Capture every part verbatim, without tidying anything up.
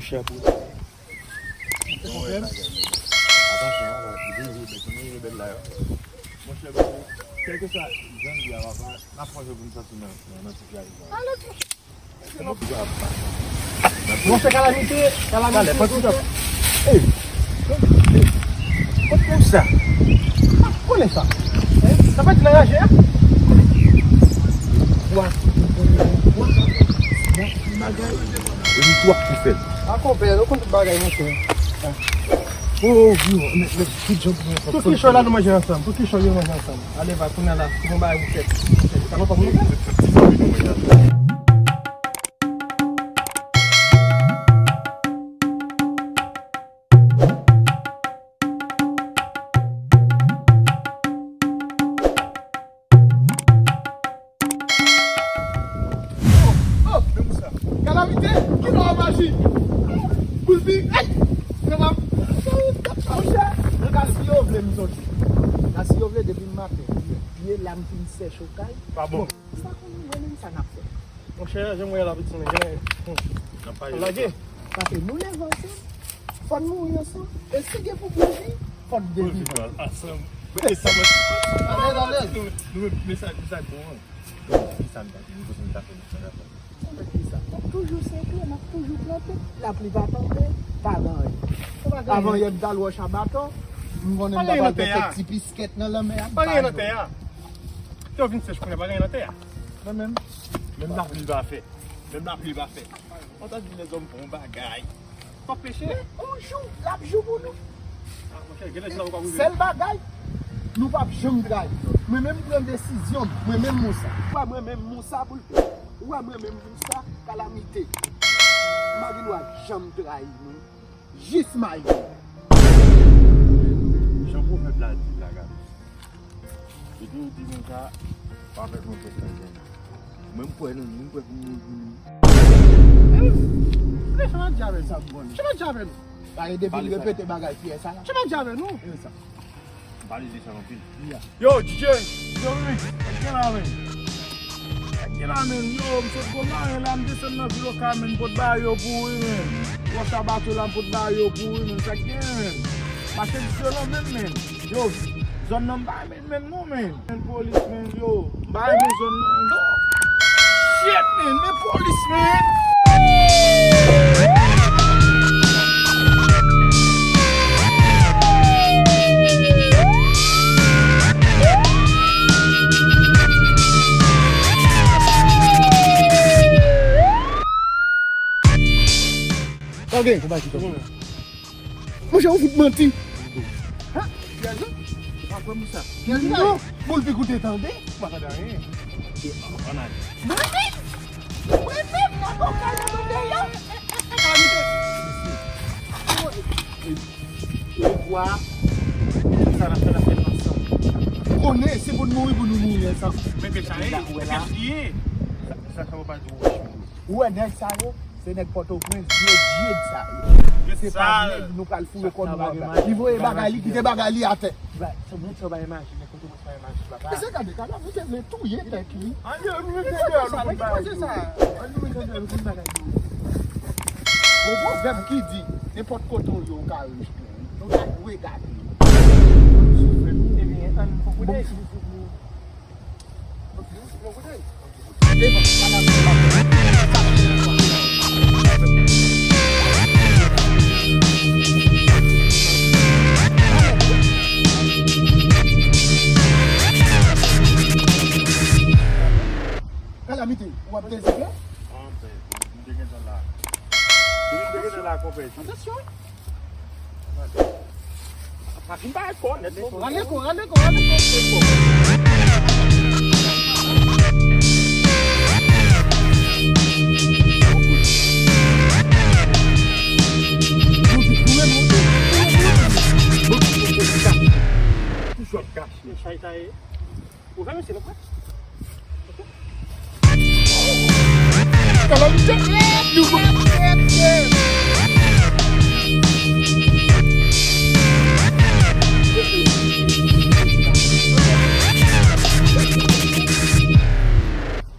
Chè pou. Atansyon, wi, rebèl, rebèl la yo. Monchè, kèlkeswa jan l ye a, papa, n ap fòse pou n sòti nan, nan, nan sitiyasyon sa. Monchè, kalamite, kalamite. Talè, fòk nou ap. Ey! Kot konsa? Pa konnen sa. Sa pa di nan raje a? Wa, wa, wa, bagay. E nou tou ap tou fè l. A konpè, nou konn tout bagay, monchè. Oh, yo, men, men, tout jan pou mwen. Tout kichòy la nou manje ansanm. Tout kichòy yo manje ansanm. Ale, va, kounye a la, se bon bagay ou fè. Sa pa pou mwen. Oh, oh, men mousa. Kalamite, kilè w ap aji? Boulpi, ay! Frè m ap, monchè, gad si yo vle m soti. Gad si yo vle depi maten. Pye la m fin sèch okay. Pa bon. Sa konn mwen menm sa n ap fè. Monchè, jan m wè la piti men, gen lage. Paske nou leve ansanm, fò n mouri ansanm. E si gen pou bouji, fò n de vivan ansanm. Alèz, alèz. Nou, nou, men sa, men sa bon, hein. Kisa n ta fè? Nou kote n ta fè, nou ta fè. N ap toujou senkle, n ap toujou plante. Lapli pa tonbe, pa gen anyen. Avan yè m t al wòch a baton, m konnen m t ap al pete ti piskèt nan lanmè a, m pa jwenn. Pa gen nan tè a. Tè w vin sèch kounye a, pa gen nan tè a. Mwen menm, menm lapli pa fè. Menm lapli pa fè. Ou ta di lèzòm fè yon bagay. Fòk peche. Men yon jou, l ap jou pou nou. Ah, monchè, gen lè sa ou ka rive. Sèl bagay, nou p ap janm trayi. Mwen menm pran desizyon m, mwen menm Moussa. Ou wè mwen menm Moussa, Boulpi. Ou wè mwen menm Moussa, Kalamite. M pa gen dwa janm trayi nou. Jis mayi. Jan pwovèb la di la, gade. Depi ou di konsa, pa fè konfyans nan jan. Mwen, m kwè nan nou, m kwè pou moun pou nou. Sa m ap di avè nou? Sa m konnen. Sa m ap di avè nou? Paske depi l repete bagay fyè sa la. Sa m ap di avè nou? E sa. M pale de sa anpil. Yo, D J, yo, wi, sa k gen la, men? Sa k gen la, men? Yo, m sot gwo maren la, m desann nan vil Okay, men, m pot bagay yo pou ou, wi, men. Wòch a bato la, m pot bagay yo pou ou, wi, men. Sa k gen, men? Machandiz yo lan menm, men. Yo, zòn nan m pa renmen menm non, men. Men polis, men, yo. M pa renmen zòn nan, yo. Shit, men, men polis, men. Ok. Monchè, ou fout manti. Ha? Pyèj la? Ou pa kwè m sa. Pyèj la? Non. Boulpi, koute, tande. Ou pa tande anyen. Ann ale. Mwen menm! Mwen menm nan koka nan mwen deyò. Kalite. Pouvwa. Sa n ap fè, n ap fè l ansanm. Konnen, se pou n mouri, pou nou mouri ansanm. Mete sa, e, ou wè la. Sa, sa, sa w pa di w. Ou wè nèg sa yo? Se nèg Pòtoprens, vye djed sa yo. Se pa nèg nou pral foure kò nou anba. Li voye bagay li, kite bagay li atè. Ti ba, ti moun sa yo pa imajine kote mwen pa imajine papa. Mesye, gade, gade, nou te vle touye tèt li. Ann nou mete deyò, nou konn bagay yo. Ann nou mete deyò, nou konn bagay yo. Gon pwovèb ki di, nenpòt kote w ye, ou ka rejte. Nou ta dwe gade. Ebyen, ann fè kote. Kalamite, w ap dezifle? Anfen, m te gentan la. Depi m te gentan la, konpè. Atansyon! Sa fin pa fò nèt non. Rale kò, rale kò, rale kò. Toujou ap kache. Ou fè mesye nou prè? Kalamite!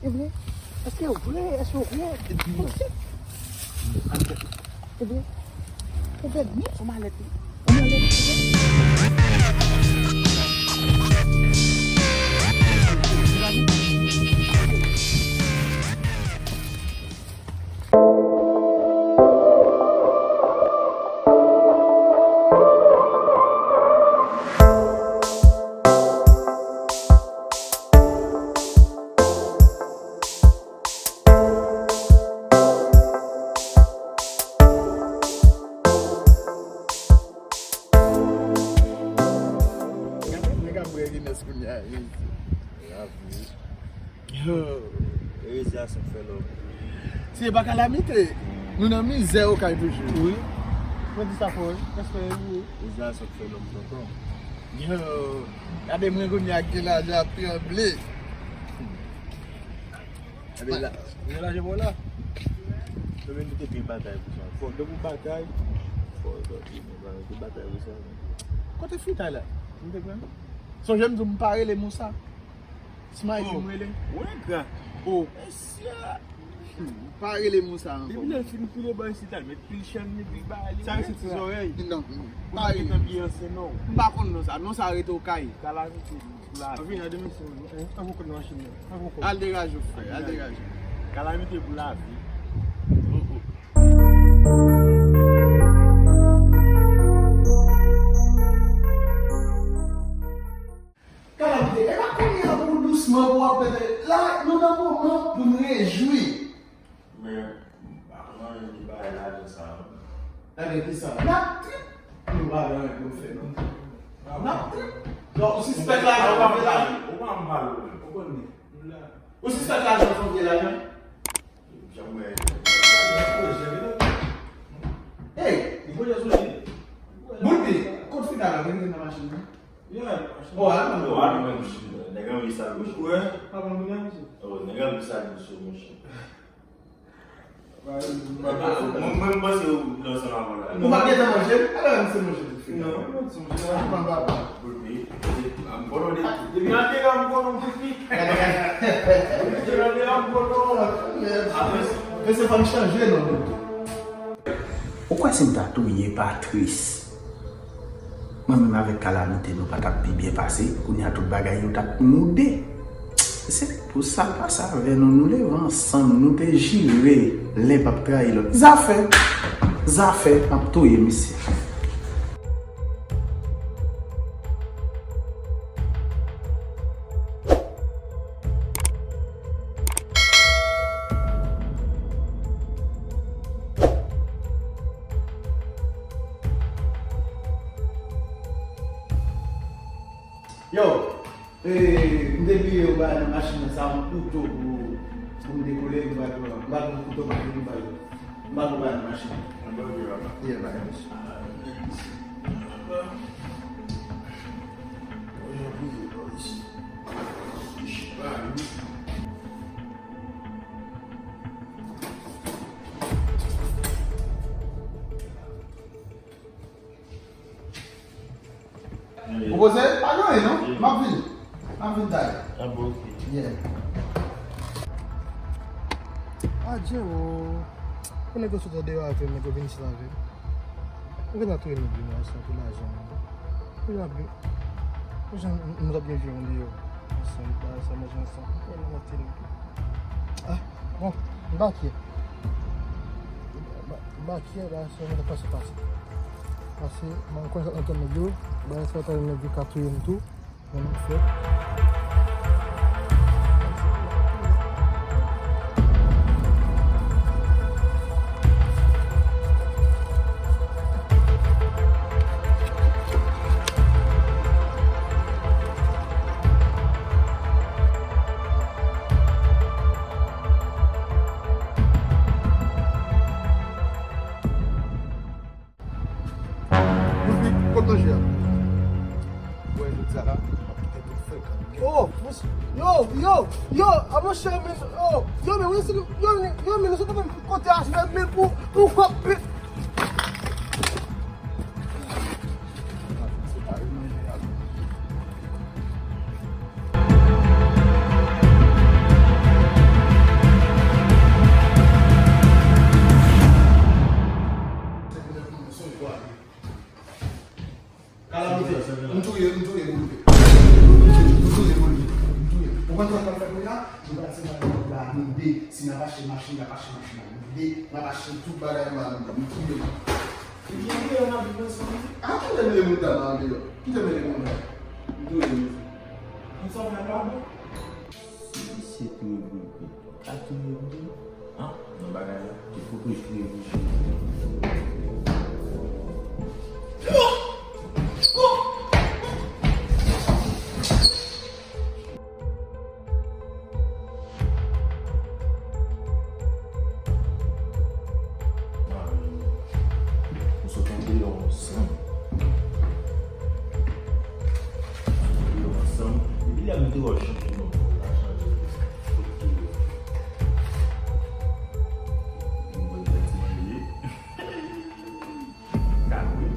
Ebyen, èske w vre? Èske w vre? Ebyen, Ou fè mi, ou malèt wi. Ou malèt wi. Nèg ap bwè Guinness kounye a, easy. Yo, Erezya sa k fè lòm. Se pa kalamite. Nou nan mizè Okay toujou. Wi. Mwen di sa fò wi. Respè wi. Erezya sa k fè lòm tonton. Yo, gade mwen kounye a ki lajan ap tranble. Gade la. Gade lajan mwen la. Mwen menm te byen batay pou sa. Fò depi w batay, fò w te batay pou sa. Kote Fritay la? M te pran. Sonje m di w m pa rele Moussa. Smiley m rele. Ou engra. Oh. Mesye. Hmm, pa rele Moussa ankò. Depi lè l fin pile bò isit la, l met pil chèn li, pil bagay li. Sa rete ti zòrèy. Non, non. Pa rele Moussa. M pa konn non sa. Non sa rete Okay. Kalamite pou lavi. Anvi gade mesye, an fon kote machin nan. An fon kote. Al degaje w, frè, al degaje w. Kalamite pou lavi. Kalamite, e pa kounye a pou w dousman pou w ap pete. La, nou nan moman pou n rejwi. Men, m pa konn anyen ki bay lajan sa yo. Lajan ki sa? N ap trip. Nou pa gen anyen pou n fè, non. N ap trip. Donk, ou sispèk lajan w ap fè lajan? Ou pa m pale w menm. Ou konnen. Ou sispèk lajan w ap fè lajan? Janm wè. Hey! Li pwodye sou li. Bout li. Kot Fritay la, mete nan machin nan. Yo, al machin. Oh, al nan. Yo, al nan machin nan. Nèg anvi sal bouch ou, wi. Pa ban moun nan, mesye. Oh, nèg anvi sal bouch ou, monchè. Mwen, mwen, mwen panse ou nan ansanm avè w la. Ou pa gentan manje? Alò, m se manje tout fini. Non, mwen se manje la. Mwen pa. Bout li. M konnen w depi. Depi antere a m konnen w depi. Depi antere a m konnen w. Apre sa. Mesye, fò n chanje non. Ou kwè si m ta touye Patrice? Mwen menm avèk Kalamite nou pa t ap pi byen pase, kounye a tout bagay yo t ap moude. Se pou sa l pase avè nou, nou leve ansanm, nou te jire len p ap trayi lòt. Zafè! Zafè ap touye misye. Yo, e, m te bliye yon bagay nan machin nan, sa yon kouto pou, pou m dekole, m pa t wè, m pa t wè kouto, m pa t wè, m pa t wè. M pa t wè bagay nan machin nan. Yon bon vye papa. Yeah, bagay, mesye. Ou poze? Pa gen anyen non. M ap vini. M ap vin talè. Ah bon, ok. Yeah. Adje o. Pou nèg yo sot andeyò avè m, nèg yo vin isit avè m. Ou gentan touye nèg yo nan ansanm pou lajan. Ou jan, ou jan nou t ap gen vi andeyò. Ansanm, bagay sa, manje ansanm. Ou kwè nan mantèl. Ah, bon, m bakye. M bakye la, se mwen pase pase. Pase, mwen konn sa antann nèg yo. Bagay sa antann nèg yo ka touye m tou. Mwen menm fè. Bout li, kot manje a? Wè, jodi a la, m ap kite tout frekan. Oh, monchè, yo, yo, yo, a monchè, men, oh, yo, men, yo, yo, men, nou sot ap kote a, men, men, pou, pou, pou, Kalamite. M touye, m touye pou leve. M touye pou leve. M touye. Ou konn sa m pral fè kounye a? M pral separe kòb la nou de. Si n ap achte machin, n ap achte machin la nou de. N ap achte tout bagay la nou de. M touye. Ebyen, m touye nan bib mwen san. A, kite m le moun dam andeyò. Kite m le moun dam. M touye moun. M sa fè pa bon. Si se touye pou leve. Ka touye m tou. An, nan bagay la, te foto jwe vije. Ou sot andeyò ansanm. Andeyò ansanm. Depi lè m te wè w chanje non pou w pa chanje. Ok. Yon bon tèt mwen ye. Ka wi.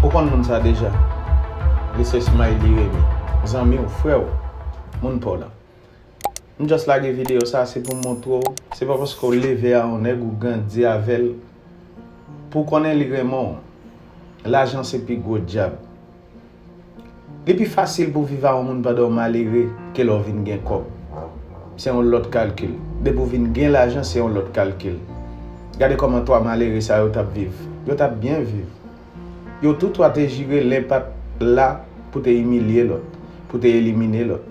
Ou konn moun sa deja. Li se Smiley Remy. Zanmi w, frè w, moun pa w lan. M just lage videyo sa, se pou m montre w. Se pa paske w leve a yon nèg ou grandi avè l pou w konnen li renmen w. Lajan se pi gwo dyab. Li pi fasil pou w viv a yon moun pandan w malere ke lè w vin gen kòb. Se yon lòt kalkil. Depi w vin gen lajan, se yon lòt kalkil. Gade kòman twa malere sa yo t ap viv. Yo t ap byen viv. Yo toutwa te jire len pa t la pou te imilye lòt, pou te elimine lòt.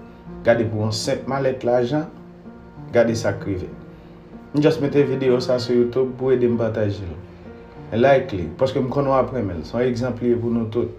Gade pou yon senp malèt lajan, gade sa k rive. M just mete videyo sa sou YouTube pou ede m pataje l. Like li, paske m konnen w ap renmen l. Se yon egzanp li ye pou nou tout.